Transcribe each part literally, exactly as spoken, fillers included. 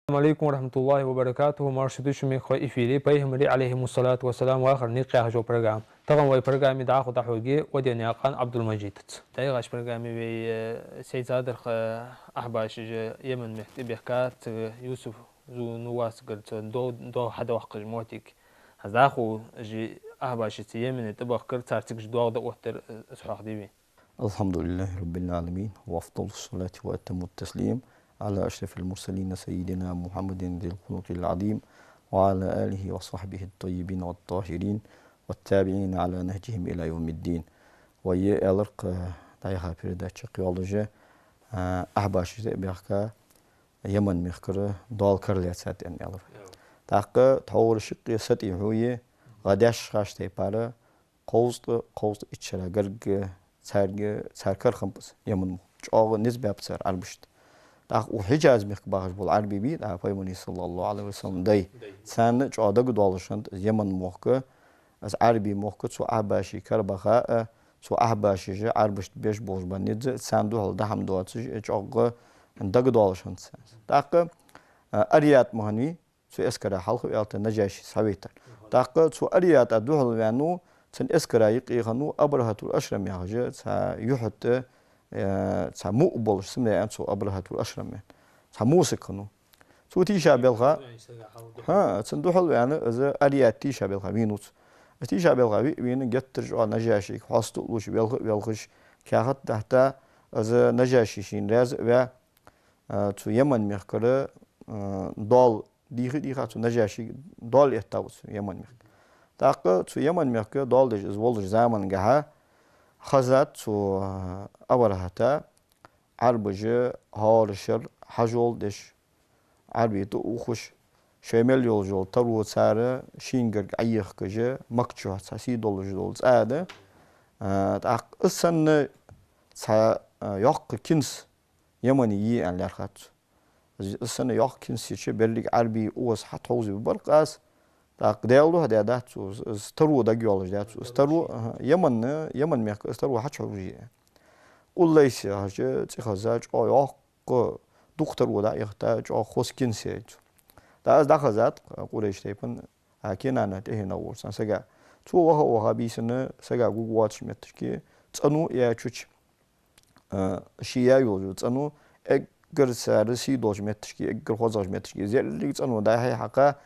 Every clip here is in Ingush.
Ассаламу Ӏалайкум ва рахьматуллахӀи ва баракатухӀ. Марша дувцаш ма хой эфире «Пайхамарий, Ӏалайхимуссалату вассалам, вахара никъ» яхаш йола программа. Тахан вай программе дӀахо дӀахьоргья Ваденаькъан Ӏабдул-Мажидаца. ДӀаяхача программе вай, э, сецадарах, э, ахьбашаша Йемен мехка тӀабехка, цу Юсуф Зу Нувасагара цо до-, до хьадоаккхаш моттиг. ХӀанз дӀахо уж ахьбаший цу Йемене тӀабахкар, цар цига доагӀа дӀаоттар, э, из хьоахаде вай. الحمد لله رب العالمين، وأفضل الصلاة وأتم التسليم على أشرف المرسلين سيدنا محمد ذي الخلق العظيم وعلى آله وصحبه الطيبين الطاهرين والتابعين على نهجهم إلى يوم الدين. Вай ер аьлар-кх, э, дӀаяха передача чакхйоалаш, э, ахьбаший тӀабехка Йемен мехкара доал кара лаьцад аьнна аьлар. ТӀаккха тхьовра шиккхе сатӀехьа хьуе, гӀа деш хаш тайпара, кховзткъа, кховзткъа итт шера гарга царга, цар кара хиннаб из Йемен мо. ЧӀоагӀа низ баьб цар Ӏарбашта. ТӀаккха укх Хьиджаз мехка бахаш бола Ӏарбий бий, тӀаккха Пайхамара, саллаллахӀу Ӏалайхи ва саллам, дай. Царна чӀоагӀа дагадоалаш хиннад из Йемен мохк, из Ӏарбий мохк цу ахьбаший кара баха а, цу ахьбашаша Ӏарбашта беш болаш ба низ, царна духьал дахьам доацаш, чӀоагӀа дагадоалаш хиннад царна. ТӀаккха, а, Арьят ма хиннавий, цу эскара хьалха а ваьлча, Наджаши схьавайтар. ТӀаккха цу Арьята духьал ваьннав, цун эскара юкъе хиннав Абрахьатул Ашрам яхаш цхьа юхьа тӀа, э, цхьа муӀ болаш, симле аьннад цо Абрахьатул Ашрам аьнна. Цхьа мусаг хиннав. Цо тийша белха, хӀа, цунна духьал ваьнна, из Арьят тийша белха вийнав цо. Из тийша белха ве а вена, геттара чӀоагӀа Наджашийга хьоста а луш, велха а велхаш, каьхат а дахьийта, из Наджаши шийна раьза а ваь, а, цу Йемен мехкара, а, доал дийхе а дийха, цу Наджашийга доал эттав цу Йемен мехка. ТӀаккха цу Йемен мехка доал деш из волча замангахьа хезад цу, а, Абрахьата Ӏарбаша хӀара шера хьажол деш, Ӏарбий тӀаухаш, шоай мел йолаш йола таро цар шийна гарга Ӏоехкаш, Макка чу цхьа сий долаш дола цӀа да. А, тӀаккха из санна цхьа, а, йоккха кинс Йемене я аьнна лаьрхӀад цо. Из, из санна йоккха кинс йича, берригаш Ӏарбий укхаза хьатхьовзабергбар-кх аз. ТӀаккха Даьла духьа даьдац цо, из, из таро дагайоалаш дац цо. Из таро, аха, Йемен, Йемен мехка из таро хьачухьовзае. Къуллайс яхача цӀи хеза, чӀоагӀа йоккха дукха таро дӀаихта, чӀоагӀа хоза кинс я из. ТӀаккха из дӀахезад-кх Къурайш тайпан, а, Кинана тӀехьенах волча цхьан сага. Цо ваха а ваха, бийсанна сага гургвоацача моттиге, цӀено а яьчуча, а, ше яь йолча цӀено, эггара цар сий долча моттиге, эггара хозагӀча моттиге, из еррига цӀено дӀа-хьа хьакха,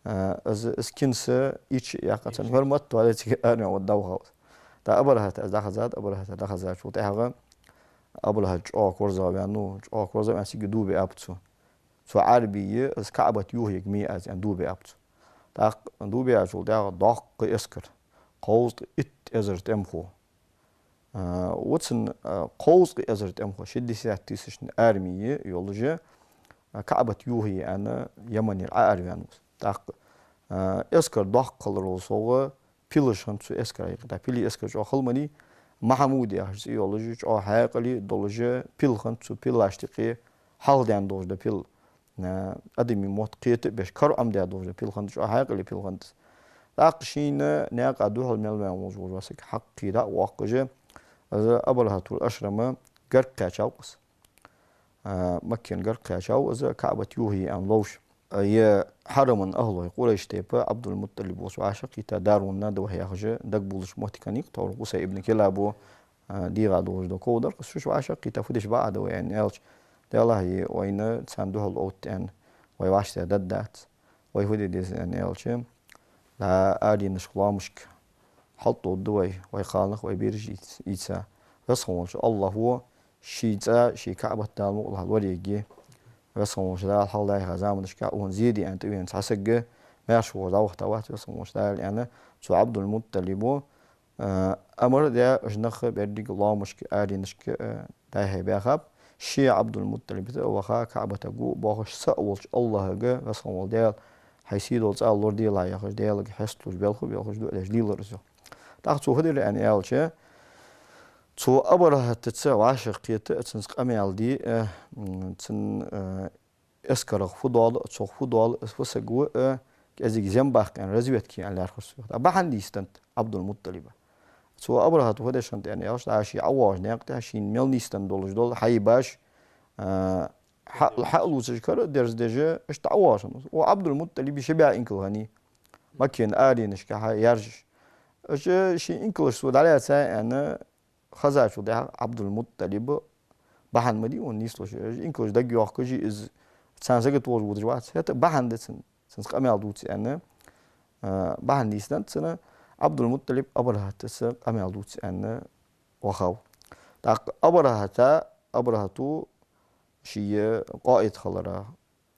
а, из, из кинс йича а яьккха, цун хӀурмат а тоаде, цига араваьнна дӀавахав из. ТӀаккха Абрахьата из дӀахезад, Абрахьата дӀахезачул тӀехьагӀа Абрахьат чӀоагӀа корзагӀваьннав, чӀоагӀа корзагӀваьнна, цига дув биаб цо. Цу Ӏарбий из КаӀбат юхаергья аз аьнна дув биаб цо. ТӀаккха дув биачул тӀехьагӀа доккха эскар, кховзткъа итт эзар тӀемахо. А, ва цун, а, кховзткъа эзар тӀемахо, шестьдесят тысячный арми йолаш, а, КаӀбат юхае аьнна Йеменера Ӏоараваьннав из. ТӀаккха, а, эскар доккха хиларал совгӀа, пилаш хиннад цу эскара юкъе. ТӀаккха пилий эскар чӀоагӀа хала ма дий, Махьмуд яхаш цӀи йолаш, чӀоагӀа хьаькъале а долаш, пил хиннад цу пилашта юкъе, хьалха даьнна долаш да пил. А, адамий мотт кхета а беш, кара Ӏомадаь долаш да пил хиннад, чӀоагӀа хьаькъале пил хиннад из. ТӀаккха шийна наькъа духьал мел ваьнна волаш вола саг хьакхе дӀа а воаккхаш, из Абрахьатул Ашрама гарга кхаьчав-кх из. А, Маккана гарга кхаьчав из, КаӀбат юхае аьнна ловш. А, е хьараман ахӀлой, Къурайш тайпа, Ӏабдул-МутӀалиб волча вӀашагӀкхийтта, Дарун-Надва яхаш, дагабувлача моттиге хиннай-кх тхьовра, Къусай ибн Килабо, а, дийгӀа долаш дола ков дар-кх из. Цу чу вӀашагӀкхийтта, фу деш ба Ӏа да вай аьнна аьлча, Даьлахьа, вайна царна духьал отт аьнна, вай вӀаштӀехьдаргдац. Вай фу де деза аьнна аьлча, дӀа аренашка, лоамашка хьалтӀадода вай, вай кхалнах, вай бераш ийц-, ийца. Веза хинна волча АллахӀа ший цӀа, ший КаӀбат Дала мукъалахь лораергья. Веза хинна волча Дала хьалха дӀаяхача заманашка укхунна зе де аьнна тӀавена цхьа саг маьрша воагӀаш дӀавахийта вац, Веза хинна волча Дала, аьнна, цу Ӏабдул-МутӀалибо, а, амар а даь, уж нах берригаш лоамашка, аренашка, а, дӀа-хьа баьхаб. Ше Ӏабдул-МутӀалиб тӀа а ваха, КаӀбатага гу а боахаш, са а волча АллахӀага, Веза хинна вола Даьла, хьай сий дола цӀа лораделахь яхаш, Даьлага хьесталуш, белха а белхаш, дуӀа деш лелар из. ТӀаккха цо фу дир аьнна аьлча, цу Абрахьатаца вӀашагӀкхета а, цунца къамаьл де а, м, цун, а, эскарах фу доал а, цох фу доал а, из фу саг ва а, кӀезига зем баккха аьнна, разведка е аьнна лаьрхӀар цо. ТӀаккха бахьан нийсденнад Ӏабдул-МутӀалиба. Цу Абрахьата фу деш хиннад аьнна аьлча, дӀа ше ӀовоагӀача наькъа тӀа шийна мел нийсденна долаш дола хьайбаш, а, хьа-, хьалувцаш кара а дерзадеш, иштта дӀавоагӀаш хиннав из. Укх Ӏабдул-МутӀалиба ши бӀаь инкал хиннай, Маккан аренашка хьаяьржаш. Уж ший инкалаш цо дӀалаьца аьнна, хезачул тӀехьагӀа Ӏабдул-МутӀалиба бахьан ма дий цун нийслуш, уж инкалаш дагайоахкаш из царна сагота волаш водаш вац. ХӀаьта бахьан да цун, цунца къамаьл дувца аьнна, а, бахьан нийсденнад цунна. Ӏабдул-МутӀалиб Абрахьатаца къамаьл дувца аьнна вахав. ТӀаккха Абрахьата, Абрахьата ший къаид хиларах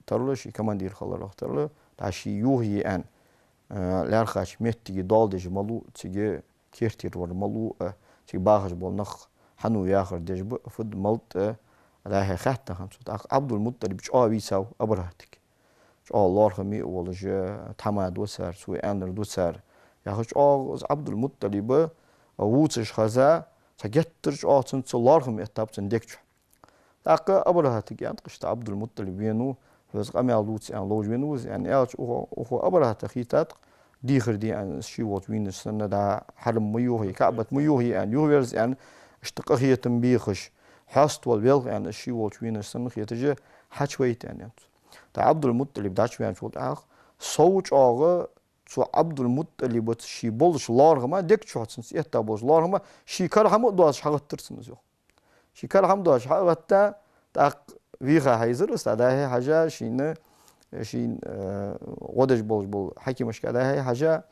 тарра, ший командир хиларах тарра, тӀаккха ший юхае аьнна, а, лаьрхӀача моттиге доал деш малув, цига кертера вар малув, а, цига бахаш бола нах хьан ва яхар деш ба, фуд, малад, а, дӀа-хьа хаьттад хиннад цо. ТӀаккха Ӏабдул-МутӀалиб чӀоагӀа вийцав Абрахьатага. ЧӀоагӀа лоархӀаме а волаш, тхьамада ва цар, цо аьннар ду цар. Яхаш чӀоагӀа из Ӏабдул-МутӀалиба вувцаш хеза, цхьа геттара чӀоагӀа цунца лоархӀам эттаб цун дег чу. ТӀаккха Абрахьатага аьннад-кх иштта: Ӏабдул-МутӀалиб венав, хьоца къамаьл дувца аьнна ловш венав из, аьнна аьлча, укхо, укхо Абрахьатага хийттад-кх, дехар де аьнна, из ший волча венаш санна, дӀа хьарам ма йохае, КаӀбат ма йохае аьнна, юхаверза аьнна, иштта къахетам бехаш, хьаставала велха аьнна, из ший волча венаш санна хеташ, хьачувайта аьннад цо. ТӀаккха Ӏабдул-МутӀалиб дӀачуваьнначул тӀехьагӀа, сов чӀоагӀа цу Ӏабдул-МутӀалибаца ший болча лоархӀама, дег чу цунца этта болча лоархӀама, ший кара хӀама а доацаш хьагӀаттар цунна из, йоах. Ший кара хӀама доацаш хьа а гӀатта, тӀаккха вийха хьайзар из, тӀаккха дӀа-хьа хьежа, шийна, шийна, э, гӀо деш болаш бола хьакимашка дӀа-хьа хьежа,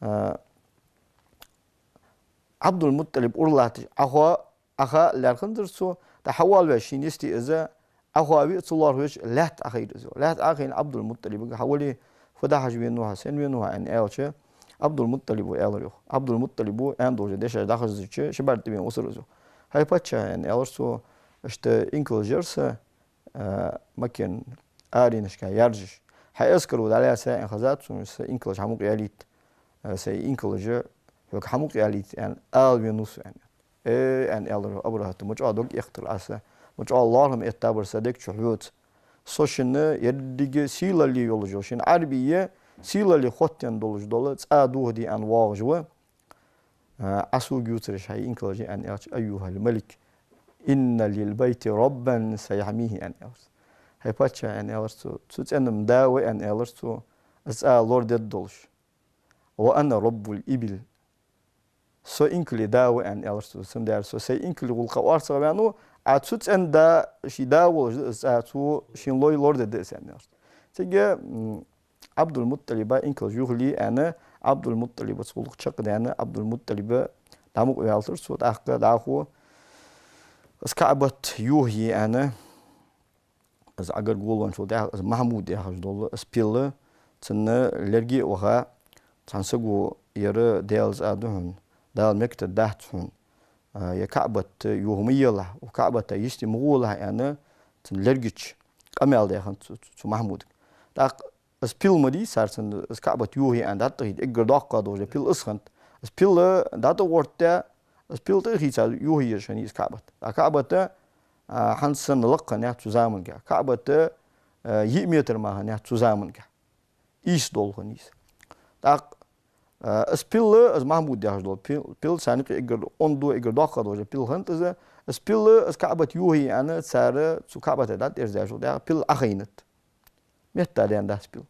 э, Ӏабдул-МутӀалиб ура латташ Ӏоха, Ӏоха лаьрхӀанзар цо, тӀаккха хьавоалавеш шийна йисте из, Ӏохоаве а ца лоархӀавеш, лаьтта Ӏохайра из, йоах. Лаьтта Ӏохайна Ӏабдул-МутӀалибага: «Хьавола, фу дӀахьош венав хьо, сенна венав хьо?» — аьнна аьлча, Ӏабдул-МутӀалиба аьлар, йоах. Ӏабдул-МутӀалиба аьнна долча дешаш дӀахозача, ши бӀарга тӀа вена висар из, йоах. «ХӀай паччахь, — аьнна аьлар цо, — иштта инкалаш яр са, а, Маккан аренашка яьржаш. Хьа эскаро дӀалаьца аьнна хезад сона, са инкалаш хьа мукъа ялийта, а, сай инкалаш хьога хьа мукъа ялийта аьнна ала венав со», — аьнна. «Э, — аьнна аьлар Абрахьата, — ма чӀоагӀа дог эккхийтар Ӏа са, ма чӀоагӀа лоархӀам эттабар са дег чу хьоца. Со шийна еррига сийлалле йолаш йола, шийна Ӏарбий сийлалле хоттаенна долаш дола цӀа дохаде аьнна воагӀаш ва. А, Ӏа сога ювцараш хьа инкалаш я», — аьнна аьлча: «أيها الملك، إن للبيت ربا سيحميه», — аьнна аьлар цо. «ХӀай паччахь, — аьнна аьлар цо, — цу цӀен-м да ва, — аьнна аьлар цо, — из цӀа лорадергдолаш. وأنا رب الإبل. Со инкалий да ва, — аьнна аьлар цо, — цудухьа со сай инкалий гӀулакха орцагӀваьннав, а цу цӀен-м да, ший да волаш да из цӀа, цо шийна лой лорадергда из», — аьнна аьлар цо. Цига, м, Ӏабдул-МутӀалиба инкалаш юхале аьнна, Ӏабдул-МутӀалибаца гӀулакх чакхдаьнна, Ӏабдул-МутӀалиб дӀамукъаваьлар цо, тӀаккха дӀахо из КаӀбат юхае аьнна, из Ӏогаргволавенначул тӀехьагӀа из Махьмуд яхаш дола из пил, цунна лерга а ваха, цхьан саго: «Ер Даьла цӀа да хьона, Дала мегаш дац хьона, а, ер КаӀбат юха ма елахь, укх КаӀбата йисте ма гӀолахь», — аьнна, цунна лергача къамаьл даь хиннад цу, цу, цу Махьмудага. ТӀаккха из пил ма дий, цар цунна из КаӀбат юхае аьнна дӀатӀахийта эггара доккха долаш дола пил из хиннад. Из пил дӀатӀагӀорта, из пил тӀа а хийца юхаерзаш хиннай из КаӀбат. ТӀаккха КаӀбат, а, хӀанз санна лакха хиннаяц цу заманга. КаӀбат, а, йиъ метр мара хиннаяц цу заманга. Ийс долаш хиннай из. ТӀаккха, а, из пил, из Махьмуд яхаш дола пил, пил царна юкъе эггара онда, эггара доккха долаш дола пил хиннад из. Из пил, из КаӀбат юхае аьнна, цар цу КаӀбата дӀатӀаерзадаьчул тӀехьагӀа пил Ӏохайнад. Метта даьннадац пил.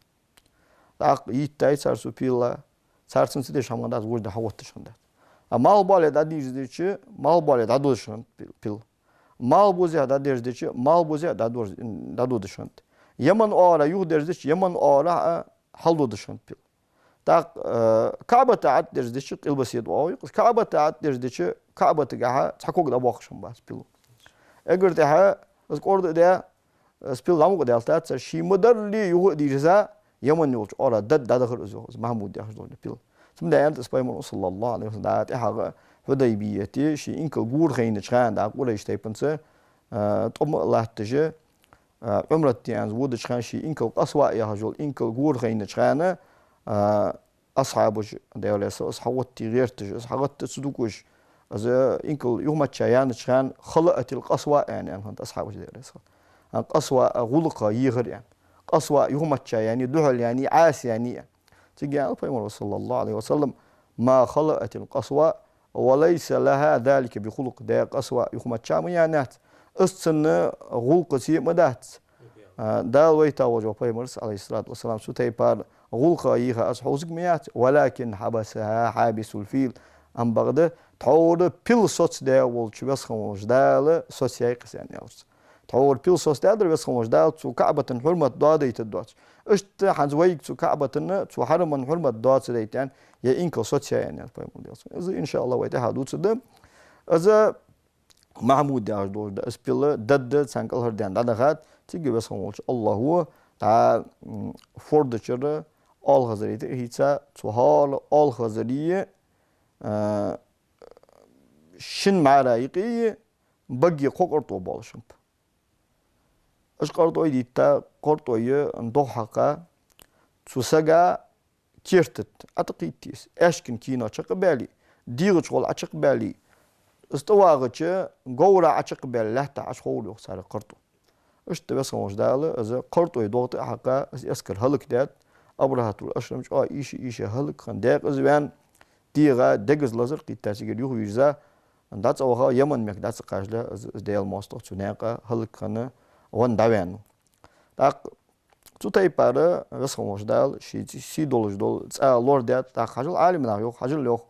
ТӀаккха йиттай цар цу пила, цар цунна ца деш хӀама хиннадац, вож да хьагӀотташ хиннадац. А малхбоале дӀадерзадича, малхбоале дӀадодаш хиннад пил, пил. Малхбузехьа дӀадерзадича, малхбузехьа дӀадорз-, дӀадодаш хиннад. Яман оагӀорахьа юхадерзадича, Яман оагӀорахьа а хьалдодаш хиннад пил. ТӀаккха, э, КаӀбата тӀадерзадича, къилбаседа оагӀув я-кх из, КаӀбата тӀадерзадича, КаӀбатагахьа цхьа ког дӀабоаккхаш хиннабац пило. Эггара тӀехьа из кӀорда а даь, из пил дӀамукъадаьлийтад цар, ший ма дарра юха а дийрза, Яман йолча оагӀорахьа дад дӀадахар из, йоах, из Махьмуд яхаш дола пил. Цудухьа аьннад из Пайхамаро, صلى الله عليه وسلم, дӀа тӀехьагӀа Хьудайбияте ший инкал гора хайнача хана, дӀа Къурайш тайпанца, а, тӀом а латташ, а, Ӏумрат де аьнна водача хана ший инкал Къасваъ яхаш йола инкал гора хайнача хана, а, асхьабаш, Даьла раьза хилва, из хьагӀотте гӀерташ, из хьагӀатта ца дукхаш, из инкал юхамачча яьннача хана, خلأت القصواء, аьнна, аьнна хиннад асхьабаша, Даьла раьза хилва. А, Къасваъ гӀулакха ехар, аьнна. Къасваъ юхамачча яьннай, духьал яьннай, Ӏаса яьннай, аьнна. Цига аьннад Пайхамаро, صلى الله عليه وسلم: «ما خلأت القصواء وليس لها ذلك بخلق». Даьра Къасваъ юхамачча ма яьннаяц, из цун гӀулакхаца а ма дац, А, Дала вайта волча пайхамарца, Ӏалайхи ссалату вассалам, цу тайпара гӀулакх йийха аз хьовзарг ма яц, ولكن حبسها حابس الفيل. Амма бакъда, тхьовра пил соцадаь волча Веза хинна волча Дала соцаяьй-кх из, аьнна, аьлар цо. Тхьовра пил соцадаьдар Веза хинна волча Дала, цу КаӀбатан хьурмат доадайтаргдоацаш. Иштта хӀанз вайга цу КаӀбатан, цу хьараман хьурмат доацадайта, аьнна, е инкал соцаяьй, аьнна, аьлар пайхамара, Даьла салам хилда цунна. Из, иншааллахӀ, вай тӀехьа дувцаргда. Из Махьмуд яхаш долаш да, из пил дадда цхьан кӀалхарден дӀадахад, цига Веза хинна волча АллахӀо дӀа, м, форда чура оалхазарий тӀа а хийца, цу хӀара оалхазарий, а, шин мӀара юкъе баге кхо къартӀо болаш хиннаб. Уж къартӀой дитта, къартӀой догӀа хьакха, цу сага керта тӀа Ӏотакхийтта из, аьшкан кийно чакхбаьле, дегӀа чу гӀолла Ӏочакхбаьле, из тӀавагӀача говра Ӏочакхбаьле лаьттах Ӏочуховр, йоах, цар къартӀо. Иштта Веза хинна волча Дала из къартӀой догӀа тӀа а хьакха, из эскар хӀалакдаьд, Абрахьатул Ашрам чӀоагӀа ийша-ийша хӀалакхинна, даькъаза ваьнна, дегӀа дегаза лазар кхийтта цигара юхавийрза, дӀа цӀа ваха, Яман мехка дӀа ца кхачале, из, из Даьла моастагӀа цу наькъа хӀалакхинна венна дӀаваьннав. ТӀаккха цу тайпара Веза хинна волча Дала ший сий долаш дола цӀа лорадаьд. ТӀаккха хьажал, Ӏалимнаха йоах, хьажал, йоах,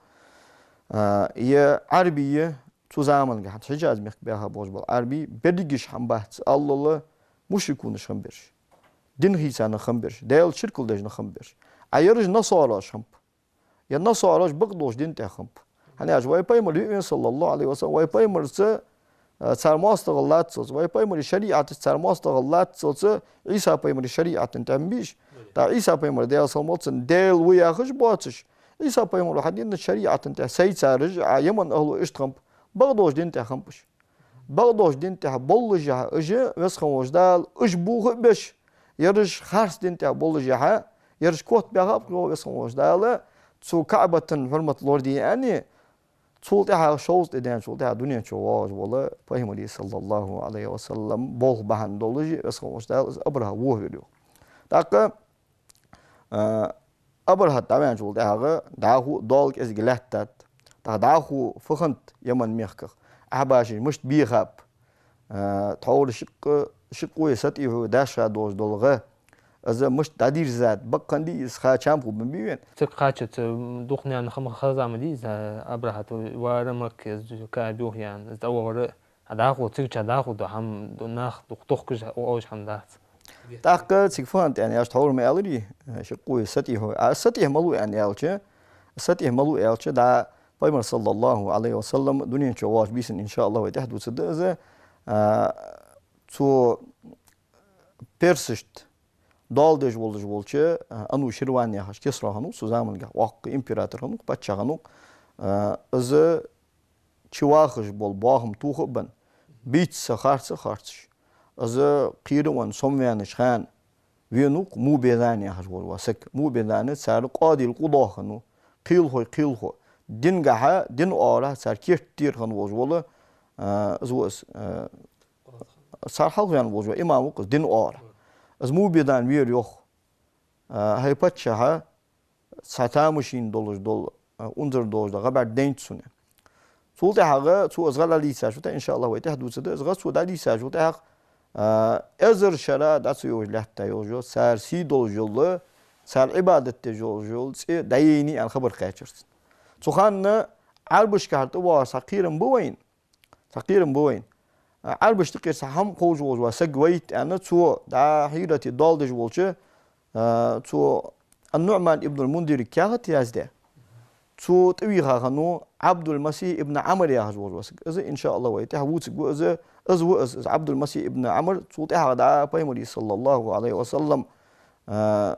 а, е Ӏарбий, цу заманга хӀанз Хьиджаз мехка баьха болаш бола Ӏарбий, берригаш хӀама бац аллал, мушрикунаш хиннабераш, дин хийца нах хиннабераш, Даьла ширк деш нах хиннабераш. А ераш насараш хиннаб. Е насараш бакъдолча дина тӀа хиннаб. ХӀана аьлча вай пайхамар виъ вена, саллаллахӀу Ӏалайхи ва саллам, вай пайхамарца, а, цар моастагӀал лацалца, вай пайхамара шариӀатаца цар моастагӀал лацалца, Ӏийса пайхамара шариӀата тӀа ма бий уж. ТӀаккха Ӏийса пайхамар, Даьла салам хилда цунна, Даьла ва яхаш боацаш, Ӏийса пайхамара хьаденнача шариӀата тӀа сайцараш, а Яман ахӀлу иштта хиннаб, бакъдолча дина тӀа хиннаб уж. Бакъдолча дина тӀа боллашехь уж, Веза хинна волча Дала уж бух а беш, ераш харц дина тӀа боллашехь, ераш котбаьха а боху Веза хинна волча Дала, цу КаӀбатан хьурмат лораде аьнна, цул тӀехьагӀа шовзткъа ди даьнначул тӀехьагӀа дунен чу воагӀаш вола пайхамара, саллаллахӀу Ӏалайхи ва саллам, болх бахьан долаш Веза хинна волча Дала из Абрахьа вохавир, йоах. ТӀаккха А, Абрахьат дӀаваьнначул тӀехьагӀа дӀахо а доал кӀезига лаьттад. ТӀаккха дӀахо фу хиннад Яман мехках, ахьбаший мишта бехаб, а, тхьовра ши къ-, ши къои сатӀехьои дашха долаш дола гӀа, из мишта дӀадийрзад, бакъ хиннадий из, ха чам хургба бий вайна? Цига кхаччалца дукха наьна хӀама хеза ма дий из, Абрахьата вар Макка, из КаӀба юхаяьнна, из тӀавахар а, а дӀахо, цига чу дӀахо да хӀама, нах дукха тохкаш, оалаш хӀама дац. ТӀаккха цига фу хиннад аьнна аьлча, тхьовра ма аьларий, ши къои сатӀехьои. А сатӀехьа малув аьнна аьлча, сатӀехьа малув аьлча, дӀа пайхамар, саллаллахӀу Ӏалайхи ва саллам, дунен чу воагӀача бийсан, иншааллахӀ, вай тӀехьа дувцаргда из, а, цу персашта доал деш волаш волча, а, Ануширван яхаш Кисра хиннав, цу заманга воккха император хиннав, паччахь хиннав, а, из чувахаш бола бахам тоха а бенна, бийца харц а харцаш, из кхеравенна, сомаваьннача хана венав-кх Мубезан яхаш вола саг. Мубезан цар къадил къудох хиннав, кхелахой кхелахо. Дингахьа, дина оагӀорахьа цар керттера хинна волаш вола, а, из ва из, а, цар хьалхаваьнна волаш вола имам ва-кх из дина оагӀорахьа. Из Мубезан вера, йоах, а, хӀай паччахь, цхьа тамашийна долаш дола, а, унзара долаш дола гӀа бӀаргадайнад сона. Цул тӀехьагӀа цо из гӀа дӀадийцачул тӀехьагӀа, иншааллахӀ, вай тӀехьа дувцаргда, из гӀа цо дӀадийцачул тӀехьагӀа, а, эзар шера дӀа ца йоагӀаш лаьтта йолаш йола, цар сий долаш йола, цар Ӏибадат деш йолаш йола цӀи дӀаяйнай аьнна хабар кхаьчар цунна. Цу хана Ӏарбашкахьара тӀавоагӀаш цхьа кхерам ба вайна, цхьа кхерам ба вайна. А, Ӏарбашта юкъера цхьа хӀама ховш волаш вола саг вайта аьнна, цо дӀа Хьирате доал деш волча, а, цу Ан-НуӀман ибн аль-Мунзира каьхат яздаь, цо тӀавийха хиннав Ӏабдул-Масихь ибн Ӏамр яхаш волаш вола саг. Из, иншааллахӀ, вай тӀехьа вувцаргва из, из ва из, из Ӏабдул-Масихь ибн Ӏамр, цул тӀехьагӀа дӀа пайхамара, саллаллахӀу Ӏалайхи ва саллам, а,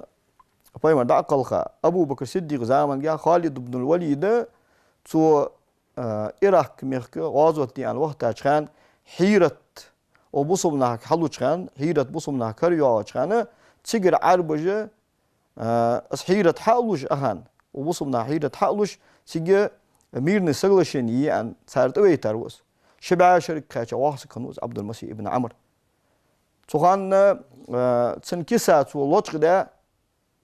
пайхамар дӀа а кхелха, Абу Бакр Сиддикъа заманга Халид ибн аль-Валида цо а, Ирак мехка гӀазот де аьнна вахийтача хана, Хьират, о, бусалба нахага хьалуча хана, Хьират бусалба наха кара йоагӀача хана, цигара Ӏарбаша, а, из Хьират хьа а луш, ахана, о, бусалба наха Хьират хьа а луш, цига мирное соглашение е аьнна, цар тӀавайтар ва из. Ши бӀаь шерага кхаьча воккха саг хиннав из Ӏабдул-Масихь ибн Ӏамр. Цу хана, а, цун киса цо лочкъадаь,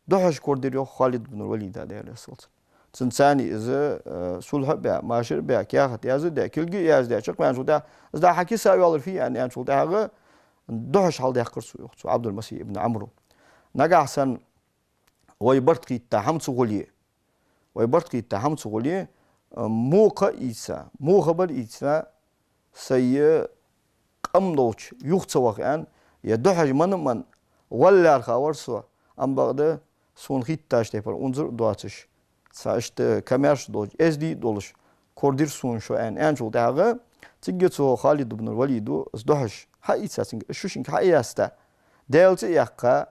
духьашкара дир, йоах, Халид ибн аль-Валида, Даьла раьза хилва цунна. Цунца цхьана из, э, сулхьа а баь, машар а баь, каьхат яз а даь, кулг а яздаь, чакхваьнначул тӀехьагӀа, из дӀа хьа киса йоаллар фуй аьнна аьнначул тӀехьагӀа, духьаш хьалдаьккхар цо, йоах цо, Ӏабдул-Масихь ибн Ӏамро. Нагахь санна вай барт хийтта хӀама ца хуле, вай барт хийтта хӀама ца хуле, а, муха а ийца, муха бар а ийца, сай къам долча юха ца ваха аьнна, е духьаш мана а мана, валлаьрхӀа вар со, ам бакъда сона хийттача тайпара унзара а доацаш, цхьа иштта камаьрша долаш, эздий а долаш, кордир сона шо аьнна, аьнначул тӀехьагӀа, цигга цу Халид ибн Валида из духьаш хьаийца цунга, из шу шийга хьаяьста, Даьла цӀи а яьккха,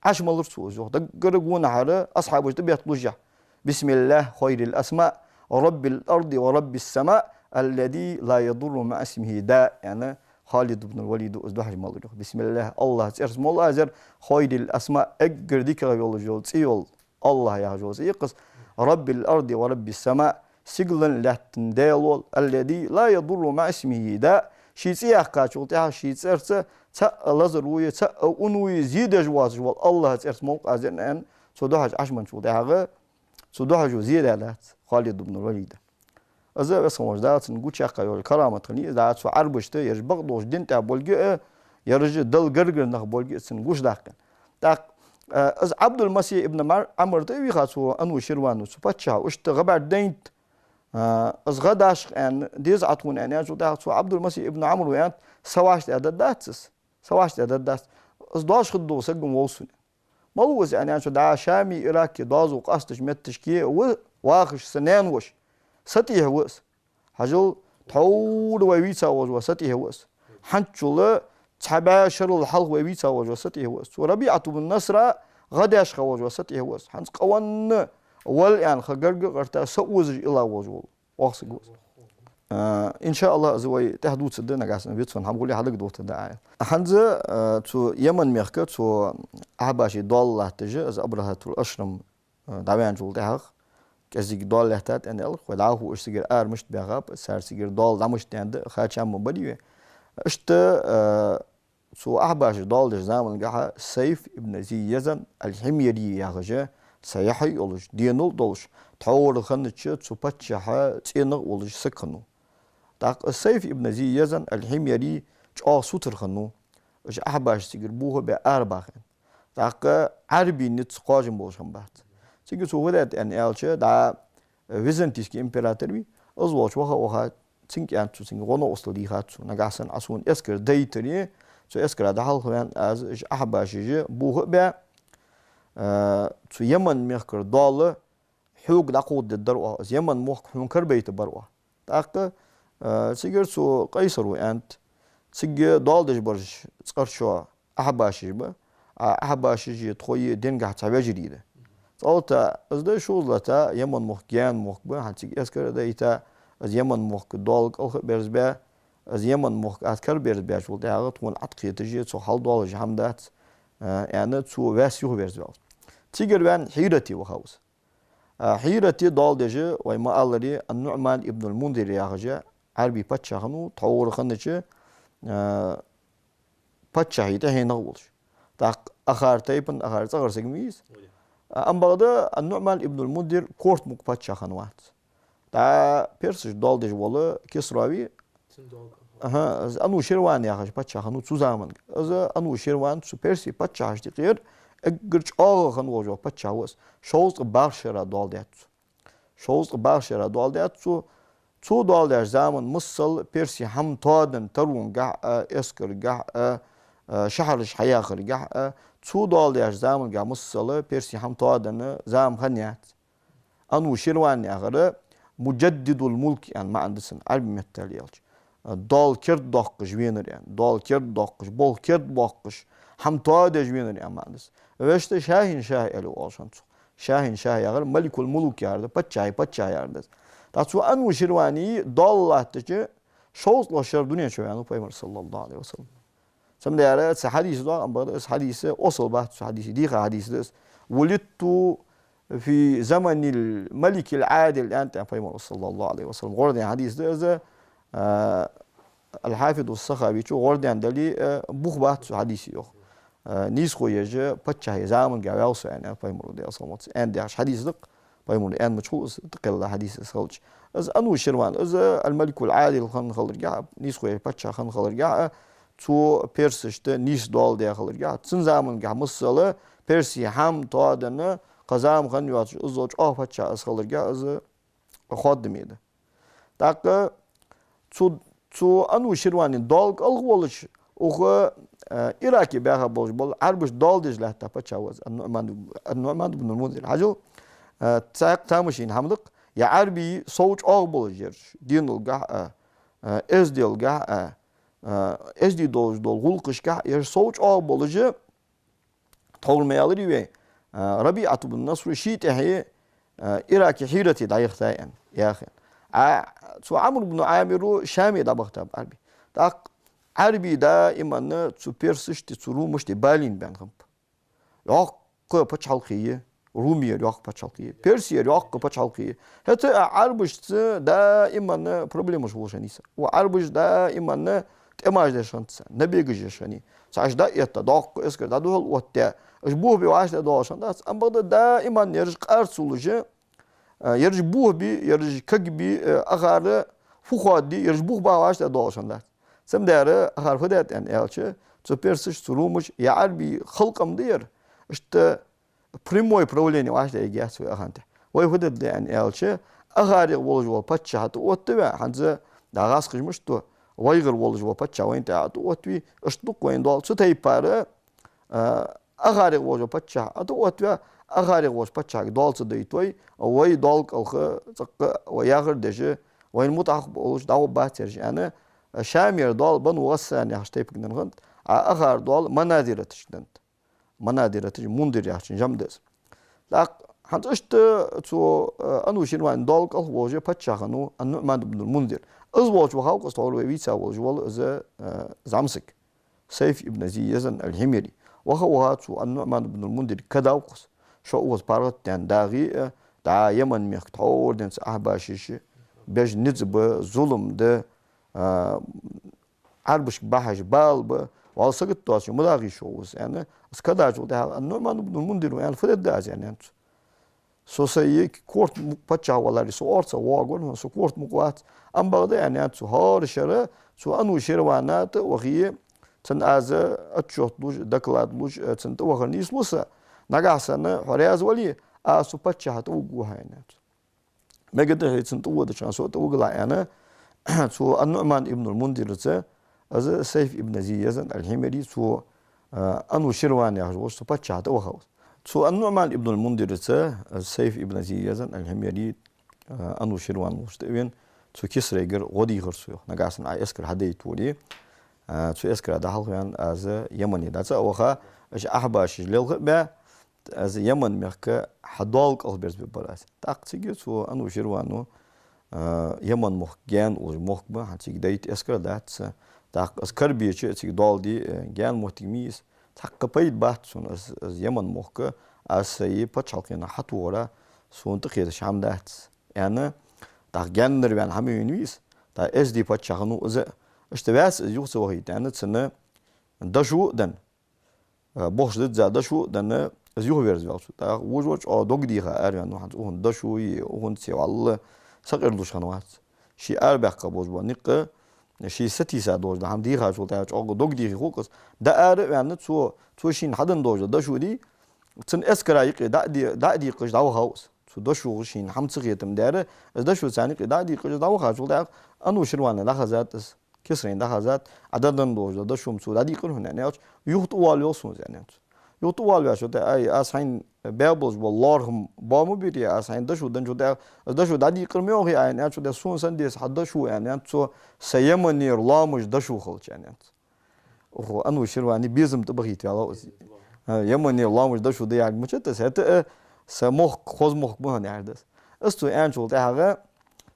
Ӏаш малар цо из, йоах. Даггара гонахьара асхьабаш тӀабетталушшехь: «بسم الله خير الأسماء، رب الأرض ورب السماء، الذي لا يضر مع اسمه داء», аьнна, Халид ибн Валида из духьаш малар, йоах. «بسم الله», АллахӀа цӀерца молла аз ер, «خير الأسماء», эггара дикагӀа йолаш йола цӀи йола АллахӀ яхаш йола цӀи я-кх из, «رب الأرض ورب السماء», сигалан лаьттан Даьла вола, «الذي لا يضر مع اسمه داء», ший цӀи яьккхачул тӀехьагӀа ший цӀерца цхьа а лазар вуй, цхьа а ун вуй зе деш воацаш вола АллахӀа цӀерца молла-кх аз ер, аьнна, цу духьаш Ӏаш менначул тӀехьагӀа, цу духьашо зе даь дац Халид ибн Валида. Из, Веза хинна волча Дала цунна гучаяьккха йола карамат хиннай из, дӀа цу Ӏарбашта, ераш бакъдолча дин тӀа болга а, ераш Далла гаргара нах болга а цунна гучадаккха. ТӀаккха, а, из Ӏабдул-Масихь ибн Ӏамр тӀавийха цу Ануширвано, цу паччахьо, иштта гӀа бӀаргадайнад, а, из гӀа дашха аьнна, деза Ӏа тхона аьнна, аьнначул тӀехьагӀа цу Ӏабдул-Масихь ибн Ӏамро аьннад: «Са вӀаштӀехьдаргдац из, са вӀаштӀехьдаргдац. Из дош хургдола саг-м вов сона». «Малав из?» аьнна, аьннача, «ДӀа Шами, Ираке доазув къастача метташка ва вахаш са наьна-воша, са тӀехьа ва из. Хьажал, тхьовра вай вийца волаш вола са тӀехьа ва из. ХӀанзчул цхьа бӀаь шерал хьалха вай вийца волаш вола са тӀехьа ва из. Цу РабиӀат ибн Насра гӀа дешха волаш вола са тӀехьа ва из. ХӀанз къавенна вала аьнна ха гарга а гӀерта, са озаш илла волаш вола воккха саг ва из». А, иншааллахӀ, из вай тӀехьа дувцаргда, нагахь санна вицвенна хӀама хуле хьадагадойтаргда Ӏа. ХӀанз, а, цу Яман мехка цу ахьбаший доал латташ, из Абрахьатул Ашрам, а, дӀаваьнначул тӀехьагӀа, кӀезига доал лаьттад аьнна аьлар-кх вай, дӀахо уж цигара ара мишта баьхаб, цар цигара доал дӀа мишта даьннад, хачам ма барий вай. Иштта, а, цу ахьбаший доал деча замангахьа Сайф ибн Зи Язан аль-Хьимяри яхаш, цхьа яхь а йолаш, денал а долаш, тхьовра хиннача цу паччахьа цӀенагӀа а волаш саг хиннав. ТӀаккха Сайф ибн Зи Язан аль-Хьимяри чӀоагӀа сутара хиннав, уж ахьбаший цигара бух а баь арабаха аьнна. ТӀаккха Ӏарбий низ кхоачам болаш хиннабац. Цига цо фу даьд аьнна аьлча, дӀа византийский император вий, из волча ваха а ваха, цунга аьннад цо, цунга гӀо-новкъостал дийхад цо: «Нагахь санна Ӏа сона эскар дайтаре, цу эскара дӀахьалхаваьнна аз уж ахьбаший бух а баь, а, цу Яман мехкара доал хьога дӀакховдадергдар оаха, из Яман мохк хьона карабайтаргбар оаха». ТӀаккха, а, цигара цу Къайсаро аьннад: «Цига доал деш бараш цкъарчоа ахьбаший ба, а ахьбаший тхои дингахьа цхьа вежарий да. ЦӀалата из да, шозлата Яман мохк гаьна мохк ба, хӀанз цига эскар а дайта, из Яман мохк доал кӀалха а берзабаь, из Яман мохк аз караберзабаьчул тӀехьагӀа тхона Ӏаткхеташ, цох хьал доалаш хӀама дац», а, аьнна, цо ваьсса юхаверзаваьв. Цигара ваьнна Хьирате вахав из. А, Хьирате доал деш, вай ма аллара, ан-НуӀман ибн аль-Мунзир яхаш Ӏарбий паччахь хиннав, тхьовра хиннача, а, паччахьий тӀехьенах а волаш. ТӀаккха акхар тайпан, акхар цӀагӀара саг ма вий из. А, ам бакъда ан-НуӀман ибн аль-Мунзир корта мук паччахь хиннавац. ДӀа персашта доал деш вола Кисра вий, Цун долга. Аха, из Ануширван яхаш паччахь хиннав цу заманга. Из Ануширван цу Персий паччахьашта юкъера эггара чӀоагӀа хинна волаш вола паччахь ва из. Шовзткъа барх шера доал даьд цо. Шовзткъа барх шера доал даьд цо. Цо доал деш заман масала Персий хӀама тоадан таронгахьа а, эскаргахьа а, а, шахьараш хьаяхаргахьа а, цо доал деш замангахьа масала Персий хӀама тоадан зама хиннаяц. Ануширван яхар муджаддидул мулк аьнна маӀан да цун, Ӏарбий меттала аьлча. Доал кердадоаккхаш венар аьнна, доал кердадоаккхаш, болх кердабоаккхаш, хӀама тоадеш венар аьнна маӀан да цун. Вешта Шахин Шах аьле оалаш хиннад цох. Шахин Шах яхар маликул мулук яхар да, паччахьий паччахь яхар да. ТӀаккха цу Ануширвана доал латтача шовзткъа шера дунен чу ваьннав Пайхамар, саллаллахӀу Ӏалайхи ва саллам. Цамдера цхьа хьадис да, ам бакъда из хьадис осал бац, цу хьадиса дийха хьадис да из. «ولدت في زمن الملك العادل», аьннад Пайхамара, саллаллахӀу Ӏалайхи ва саллам. ГӀордаьнна хьадис да из, а, Аль-Хьафиз ас-Сахавечо гӀордаьнна дале а, бух бац цу хьадиса, йоах. А, нийсхо еш паччахьий замангахьа ваьв со, аьннад Пайхамара, Даьла салам хилда цунна, аьнна дехаш хьадис да-кх. Пайхамара аьнна мичахьа из тӀакхелла хьадис из хилча. Из Ануширван, из аль-Маликуль-Ӏадил хинна хиларгахьа, нийсхо еш паччахь хинна хиларгахьа, Цо персашта нийса доал даь хиларгахьа, цун замангахьа масала персий хӀама тоаденна, кхы зама хинна йоацаш, иззал чӀоагӀа паччахь из хиларгахьа, из хоадаме да. ТӀаккха цу, цу Ануширвана доал кӀалха волаш, укх, э, Ираке баьха болаш бола Ӏарбашта доал деш лаьтта паччахь ва из, ан-НуӀман, ан-НуӀман ибн аль-Мунзир. Хьажал, э, цхьаькха тамашийна хӀама да-кх, е Ӏарбий сов чӀоагӀа болаш ераш, денал гахь а, э, эзделал гахь а, э, эздий долаш дола гӀулакхашкахь а ераш сов чӀоагӀа болаш, тхьовра ма аьларий вай, а, РабиӀат ибн Наср ший тӀехье, а, Ираке Хьирате дӀаяхийтай аьнна, яхаш. А, цу Ӏамр ибн Ӏамира Шаме дӀабахийтаб Ӏарбий. ТӀаккха Ӏарбий даиман цу персашта, цу румашта балийна баьнна хиннаб. Йоккха паччахьалкхе я, румияра йоккха паччахьалкхе я, персияра йоккха паччахьалкхе я. ХӀаьта а Ӏарбашца даиман проблемаш хулаш хиннай цар. Укх Ӏарбаша даиман тӀемаш деш хиннад царна, набегаш еш хиннай. Цхьа уж дӀаэтта, доккха эскар дӀадухьал оттадаь, уж бохабе вӀаштӀехьадоалаш хиннадац. Амма бакъда даиман ераш къарцалуш, а, ераш бохабе, ераш кагбе, а, акхар фу хоадде, ераш бохабе вӀаштӀехьадоалаш хиннадац. Цамдера акхар фу даьд аьнна аьлча, цу персаша, цу румаша, е Ӏарбий халкъ-м да ер, иштта прямое правление вӀаштӀехьаергьяц вай акхарна тӀа. Вай фу дергда аьнна аьлча, акхарех волаш вола паччахь тӀаоттаве, хӀанз дӀа гӀазкхаша мишта ду, вайгара волаш вола паччахь вайна тӀа тӀаоттаве, иштта ду-кх вайна доал. Цу тайпара, а, акхарех волаш вола паччахь тӀаоттаве, акхарех волча паччахьага доал ца дайта вай, вай доал кӀалха цӀаккха вай яхар деш, вайна мутӀахьа болаш дӀагӀоргбац ераш аьнна, Шамера доал Бану ГӀассан яхача тайпага денна хиннад, а акхара доал Маназираташка деннад. Маназираташ Мунзир яхачун жамӀ да из. ТӀаккха хӀанз иштта цу, э, Ануширвана доал кӀалха волаш паччахь хиннав ан-НуӀман ибн аль-Мунзир. Из волча вахав-кх из тхьовра вай вийца волаш вола из, э, зӀамсаг, Сайф ибн Зи Язан аль-Хьимяри. Ваха-ваха цу ан-НуӀман ибн аль-Мунзира кадав-кх из. Шо укхаза паргӀатдаьнна дагӀе а, дӀа Яман мехка тхьовра денз ахьбашаша беш низ ба, зулам да, а, Ӏарбашка бахьаш бала ба, валла сагота доацаш ма дагӀий шо укхаза, аьнна, из кадаьчул тӀехьагӀа ан-НуӀман ибн аль-Мунзира аьннад: «Фу дергда аз?» — аьннад цо. «Со сай корта мукъа паччахь валаре, со орцагӀа воагӀаргва хьона, со корта мукъа вац». Амма бакъда, аьннад цо, хӀара шера цу Ануширвана тӀа а вахе, цунна аз отчёт луш, доклад луш, цунна тӀавахар нийслу са, нагахьа санна хьо раьза вале, аз цу паччахьа тӀавугаргва хьо, аьннад цо. Мегаргда хьо цунна тӀаводача хана со а тӀавигалахь, аьнна, цу ан-НуӀман ибн аль-Мунзираца из Сайф ибн Зи Язан аль-Хьимяри цу, а, Ануширван яхаш волча цу паччахьа тӀавахав из. Цу ан-НуӀман ибн аль-Мунзираца из Сайф ибн Зи Язан аль-Хьимяри, а, Ануширван волча тӀа а вена, цу Кисрайгара гӀо дийхар цо, йоах. Нагахьа санна Ӏа эскар хьадайта вале, а, цу эскара дӀахьалхаваьнна, аз Ямане дӀа ца а ваха, уж ахьбашаш лелха а баь, аз Яман мехка хьа доал кӀалха берзабергбар аз. ТӀаккха цига цу Ануширвано, а, Яман мохк гаьна уллаш мохк ба, хӀанз цига дайта эскар а дац. ТӀаккха аз кара беча а цига доал де, а, гаьна моттиг ма йий из. Цхьаккха пайда бац сона аз, аз Яман мохк, аз сай паччахьалкхенах хьатохара сона тӀакхеташ хӀама дац, аьнна, тӀаккха гаьнара ваьнна хӀама вена вий из, тӀаккха эздий паччахь хиннав из а. Иштта ваьв из юха ца вахийта, аьнна, цунна дошо а денна, а, бохаш дизза дошо а денна, из юхаверзаваьв цо. ТӀаккха вож вар чӀоагӀа дог дийха араваьннав хӀанз укхун дошои, укхунцеи, валла, сакъердалуш хиннавац. Ше арабаьккха болаш бола никъ, ше сатийса долаш дола хӀама дийхачул тӀехьагӀа чӀоагӀа дог дийхе хул-кх из. ДӀаара а ваьнна, цо, цо шийна хьаденна долаш дола дошо дий, цун эскара юкъе дӀа а де-, дӀа а дийкъаш дӀавахав из. Цу дошо шийна хӀама ца хетам даьра, из дошо царна юкъе дӀа а дийкъаш дӀавахачул тӀехьагӀа Ануширвана дӀахазад из. Кисрайна дӀахазад, Ӏа дӀаденна долаш дола дошо-м цо дӀадийкъар хьона, аьнна аьлча, юха тӀавоалавел сона из, аьннад цо. Юха тӀавоалаваьчул тӀехьагӀа, ай, аз хьайна баь болаш бола лоархӀам боа ма бийрий, аз хьайна дошо денначул тӀехьагӀа, из дошо дӀадийкъар ма йоахий Ӏа, аьнна аьлча, де сона санна деза хьа дошо, аьннад цо, са Яманера лоамаш дошо хилча, аьннад цо. Укх Ануширвана безам тӀабахийта ваьлав из. А, Яманера лоамаш дошо да яхар мичад из, хӀаьта а са мохк хоза мохк ба хьона яхар да из. Из цо аьнначул тӀехьагӀа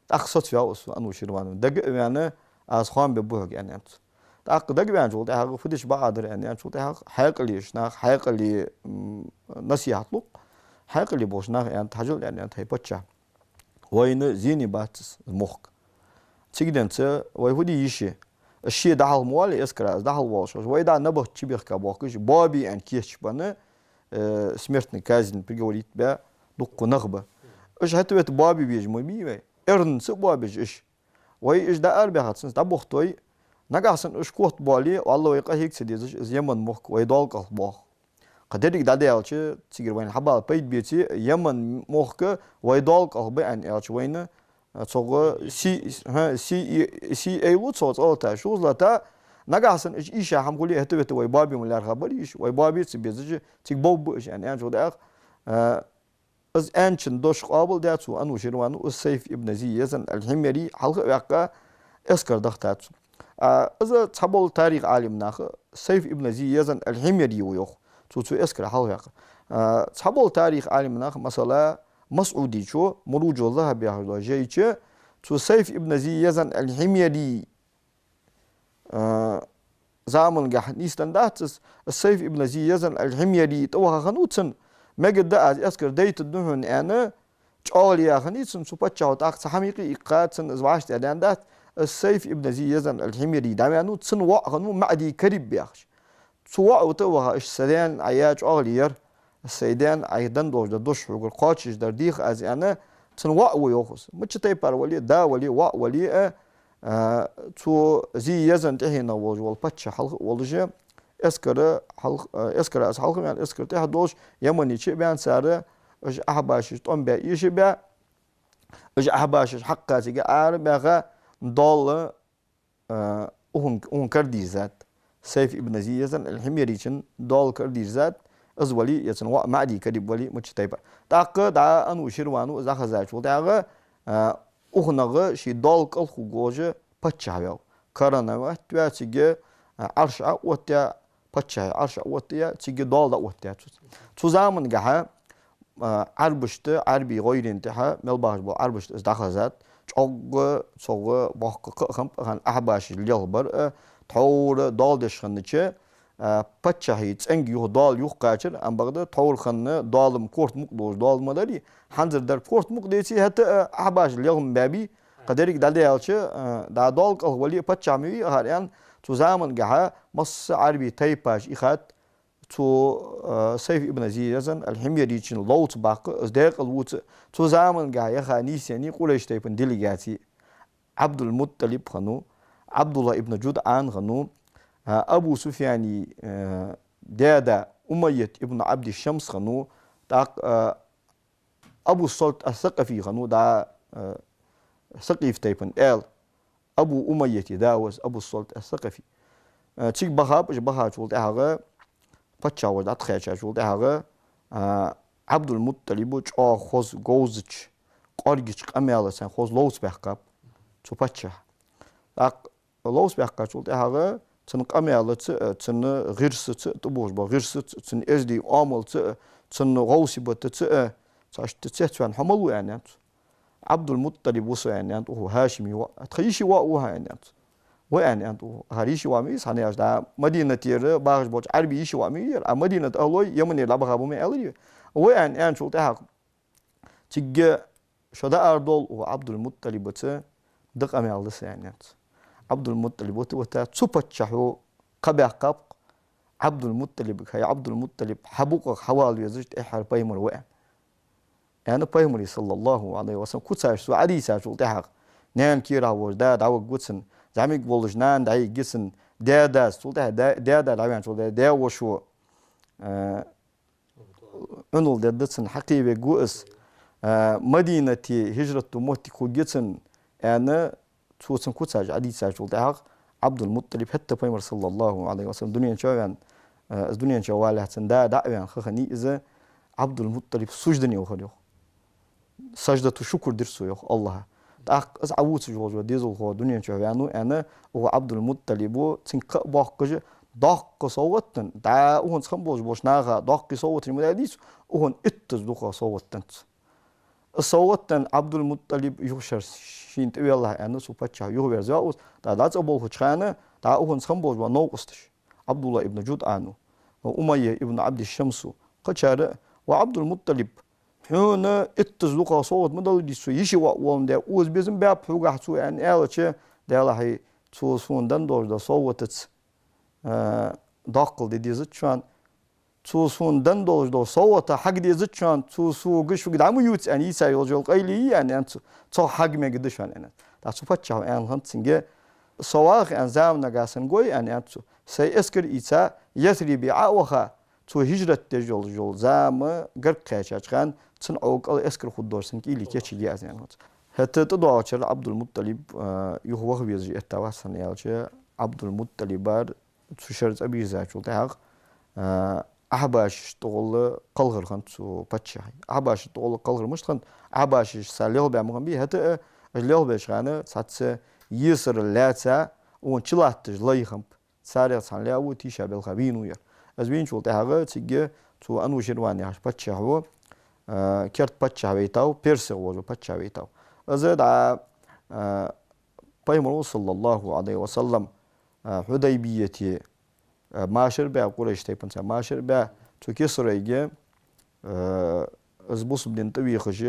тӀаккха соцаваьв из цу Ануширвано. Дага а ваьнна, аз хоам бергба хьога, аьннад цо. ТӀаккха дагаваьнначул тӀехьагӀа фу дича бакъахьа дар аьнна аьнначул тӀехьагӀа, хьаькъале йола нах, хьаькъале, м, насихьат лу-кх, хьаькъале болча наха аьннад: хьажал, аьннад, хьай паччахь, вайна зене бац из мохк. Цига денз вай фу де йиш я? Из ше дӀахьалха ма валий эскара, из дӀахьалха волаш хилча, вай дӀа набахта чубехка боахкаш, боабе аьнна кийчбенна, э, смертный казнь приговорить баь дуккха нах ба. Уж хӀаьта-вета боабе безаш ма бий вай. Эрна ца боабеш уж. Вай уж дӀаарабаьхача, цунца дӀабохийта вай, Нагахьа санна уж котбоале, валлахӀи, вай къахьега ца дезаш, из Яман мохк вай дола кӀалх боагӀа. Кхы деррига дӀадаьлча, цигара вайна хьабала пайда беце, Яман мохк вай дола кӀалх ба аьнна аьлча вайна, а, цогӀа си-, хӀа, си-, сий айлу цо цӀалата, шозлата, нагахьа санна уж ийша хӀама хуле, хӀаьта-вета вай боабе ма лаьрхӀа бар уж, вай боабе ца безаш, цига бовргба уж аьнна, аьнначул тӀехьагӀа, а, из аьнначун дош къоабалдаьд цо, Ануширвано, из Сайф ибн Зи Язан аль-Хьимяри хьалха а ваьккха, эскар дахийтад цо. А, из цхьабола тарих Ӏалимнаха, Сайф ибн Зи Язан аль-Хьимяри ва йоах, цо цу эскара хьалхаваьккхар. А, цхьабола тарих Ӏалимнаха, масала, МасӀудичо, Муруджу Захьаб яхаш дола жайча, цу Сайф ибн Зи Язан аль-Хьимяри, а, замангахьа нийсденна дац из, Сайф ибн Зи Язан аль-Хьимяри тӀаваха хиннав цунна, мегаргда аз эскар дайтаргда хьона аьнна, чӀоагӀле яь хиннай цунна цу паччахьо, тӀаккха цхьа хӀама юкъе иккха цунна из вӀаштӀехьадаьнна дац, из Сайф ибн Зи Язан аль-Хьимяри дӀаваьннав, цун воӀ хиннав МаӀди Кариб яхаш. Цу воӀа тӀаваха, иштта са даьна Ӏа яь чӀоагӀле яр, сай даьна Ӏайха денна долаш дола дош хьогара кхоачашдар дех аз аьнна, цун воӀ ва йоах из. Мичча тайпара вале а, да вале а, воӀ вале а, а, цу Зи Язан тӀехьенах волаш вола паччахь хьалха а волаш, эскара хьалха, а, эскара из хьалха а ваьнна, эскара тӀехьа а долаш, Ямане чу а баьнна цар, уж ахьбашаш тӀом баь эша а баь, уж ахьбашаш хьакха цига ара а баьха, дола а, укхун, укхун кара дийрзад. Сайф ибн Зи Язан аль-Хьимяричун дола кара дийрзад, из вале а, е цун воӀ МаӀди Кариб вале а, мичча тайпара. ТӀаккха дӀа Ануширвано из дӀахезачул тӀехьагӀа, а, укхунах ший дола кӀалхаргволаш паччахь ваьв. Карана ваьттав, цига, а, Ӏарш Ӏооттаяь, паччахьа Ӏарш Ӏооттаяь, цига дола дӀаоттаяьяц цо. Цу замангахьа, а, Ӏарбашта, Ӏарбий гӀайрен тӀехьа мел бахаш бола Ӏарбашта из дӀахезад, чӀоагӀа цогӀа боккха кхы а хиннаб, ахьан ахьбашаш лелхабар, а, тхьовра дола деш хиннача, а, паччахьа цӀенга юха дола юхакхаьчар, ам бакъда тхьовра хинна дола-м корта мукъа долаш дола ма дарий, хӀанзардар корта мукъа деций, хӀаьта а ахьбашаш лелха ма баьбий, кхы деррига дӀадаьлча, а, дӀа дола кӀалх вале а паччахь ма вий акхар аьнна, цу замангахьа масса Ӏарбий тайпаш ихад, цу, а, Сайф ибн Зи Язан аль-Хьимяричун ловца баккха, из даькъала вувца. Цу замангахьа яха нийсъеннай Къурайш тайпан делегаци. Ӏабдул-МуттӀалиб хиннав, Ӏабдуллахь ибн ДжудӀан хиннав, а, Абу Суфьяна, а, даь-да Умайят ибн Ӏабди Шамс хиннав, тӀаккха, а, Абу Салт ас-Сакъафи хиннав, дӀа, а, Сакъиф тайпан аьла. Абу Умайята да ва из, Абу Салт ас-Сакъафи. А, цига бахаб уж, бахачул тӀехьагӀа, паччахь волаш дӀатӀакхаьчачул тӀехьагӀа, а, Ӏабдул-МуттӀалиба чӀоагӀа хоза говзача, кӀоаргача къамаьлаца хоза ловца баьккхаб цу паччахьа. ТӀаккха ловца баьккхачул тӀехьагӀа, цун къамаьлаца а, цун гӀирсаца а, тӀабоагӀаш бола гӀирсаца а, цун эздий оамалца а, цун гӀовсибатаца а, цхьа иштта цецваьнна хьо мала ва аьнна аьннад цо. Ӏабдул-МуттӀалиб ва со аьнна аьннад укхо, ХӀашима воӀ. Тха йиший воӀ ва хьо аьнна аьннад цо. Ва аьнна аьннад укхо. Акхар йиший воӀ ма вий из, хӀана аьлча дӀа Мадинатера бахаш болча Ӏарбий йиший воӀ ма вий ер, а Мадината ахӀлой Яманера дӀабаха ба ма аьларий вай. Ва аьнна аьнначул тӀехьагӀа, цига шо дӀаарадовла укх Ӏабдул-МуттӀалибаца, да къамаьл да са аьнна аьннад цо. Ӏабдул-МуттӀалиб вита, вита, цу паччахьо кхаъ баьккхаб-кх Ӏабдул-МуттӀалибага: «ХӀай Ӏабдул-МуттӀалиб, хьа букъах хьавала везаш тӀеххьара пайхамар ва», — аьнна. Аьнна, пайхамара, саллаллахӀу Ӏалайхи ва саллам, куцаш цо Ӏодийцачул тӀехьагӀа, наьна кера волаш да дӀавигав цун, зӀамига волаш нана дӀайигай цун, даь-дас, цул тӀехьагӀа да-, даь-да дӀаваьнначул тӀехьагӀа даь-вошас, а, Ӏунал дергда цунна, хьакхевергва из, а, Мадинате хӀижрат ду моттиг хургья цунна, аьнна, цо цун куцаш Ӏодийцачул тӀехьагӀа Ӏабдул-МуттӀалиб, хӀаьта пайхамар, саллаллахӀу Ӏалайхи ва саллам, дунен чу ваьнна, а, из дунен чу валехь цун да дӀа а ваьнна ха хиннай из, Ӏабдул-МуттӀалиб суждане вахар йоах. Саждату шукр дир цо йоах АллахӀа. ТӀаккха из Ӏовувцаш волаш вола дезалхо дунен чу ваьннав аьнна, укх Ӏабдул-МуттӀалиба цунга кхаъ боаккхаш, доккха совгӀат денна, дӀа укхунца хинна болаш болча наха доккхий совгӀаташ ма даьдий цо, укхунна иттаза дукхагӀа совгӀат деннад цо. Из совгӀат денна Ӏабдул-МуттӀалиб юха шера шийна тӀавеллалехь аьнна, цу паччахьо юхаверзаваьв из, дӀа дӀа цӀа болхача хана, дӀа укхунца хинна болаш бола новкъосташ, Ӏабдуллахь ибн ДжудӀано, Умайя ибн Ӏабди Шамсо, кхычар а: «Ва Ӏабдул-МуттӀалиб, хьона иттаза дукхагӀа совгӀат ма даларий цо, йиший воӀ воландаь, оза безам баьб хьогахьа цо», — аьнна аьлча, Даьлахьий, цо сона денна долаш дола совгӀатаца, а, доккхал де дезац шоана, цо сона денна долаш дола совгӀата хьага дезац шоана, цо сога шуга дӀа ма ювц аьнна йийца йолаш йола къайле йий аьнна аьннад цо, цох хьага мегаргда шоана аьнна. ТӀаккха цу паччахьо аьнна хиннад цунга: Со вагӀа аьнна зама нагахьа санна гой аьнна, аьннад цо. Сай эскар ийца, Ясрибе Ӏо а ваха, цо хӀижрат деш йолаш йола зама гарга кхаьчача хана, цун Ӏо кӀал эскар хургдолаш санна кӀийле кийчъергья аз, аьннад цо. ХӀаьта тӀадоагӀача шера Ӏабдул-МутӀалиб, а, юха ваха везаш этта вац хьона аьлча, Ӏабдул-МутӀалибара цу шера цӀабийрзачул тӀехьагӀа, а, ахьбашашта тӀагӀолла кхалхар хиннад цу паччахьа. Ахьбашашта тӀагӀолла кхалхар мишта хиннад? Ахьбашаш цар лелхабаь ма хиннабий, хӀаьта а уж лелхабеча хана цхьацца есар лаьца, цунах чулатташ лай хиннаб. Царех цхьан лаьво тийша белха вийнав ер. Из вийначул тӀехьагӀа цига цу Ануширван яхача паччахьо, а, керда паччахь вайтав, Персех волча паччахь вайтав. Из дӀа, а, Пайхамаро, саллаллахӀу Ӏалайхи ва саллам, а, Хьудайбияте, а, машар баь, Къурайш тайпанца машар баь, цу Кисрайга, а, из бусалба дин тӀавехаш,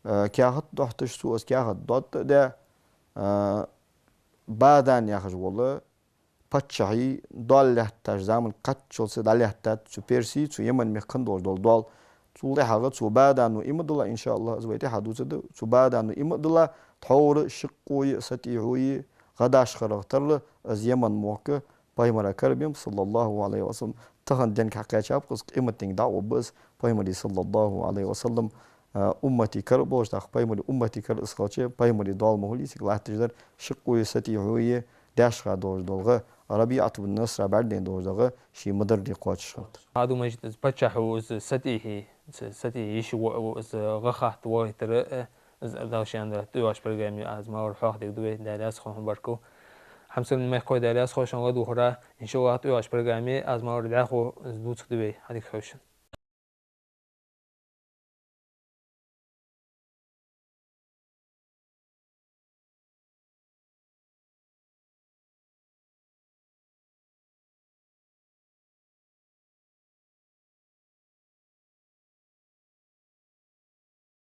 а, каьхат дохьийташ, цо из каьхат доттадаь, а, Бадан яхаш вола паччахьа доал лаьтташ заман кхаччалца дӀалаьттад цу Персе, цу Яман мехка хинна долаш дола доал. Цул тӀехьагӀа цу Бадано иман дилла, иншааллахӀ, из вай тӀехьа дувцаргда, цу Бадано иман дилла, тхьовра шаккхе а, сатӀехье а гӀадашхарах тара из Яман мохк Пайхамара карабаьб, саллаллахӀу Ӏалайхи ва саллам. Тахан денга хьакхаьчаб-кх из, къематденга дӀа а гӀоргба из, Пайхамара, саллаллахӀу Ӏалайхи ва саллам, а, уммата кара болаш, тӀаккха Пайхамара уммата кара из хилча, Пайхамара доал ма хулий цига латташ дар, шаккхе а, сатӀехье а даьшха долаш дола гӀа, РабиӀат бин Насра бӀаргадайна долаш дола гӀа, ше ма дарра кхоачаш хиннад. Хьадувцаш, из паччахьо из сатӀехье, из сатӀехье йиша воӀ ва, из гӀа хатта вахийтар, э, из Дала шийна тӀайоагӀача программе аз ма вар хьоахадергда вай, Даьла раьза хилва хьона, баркал. Хьамсара мехкахой, Даьла раьза хилва шоана ладувгӀарах, иншааллахӀ, тӀайоагӀача программе аз ма вар дӀахо из дувцаргда вай, хьадика хьоашалгӀа.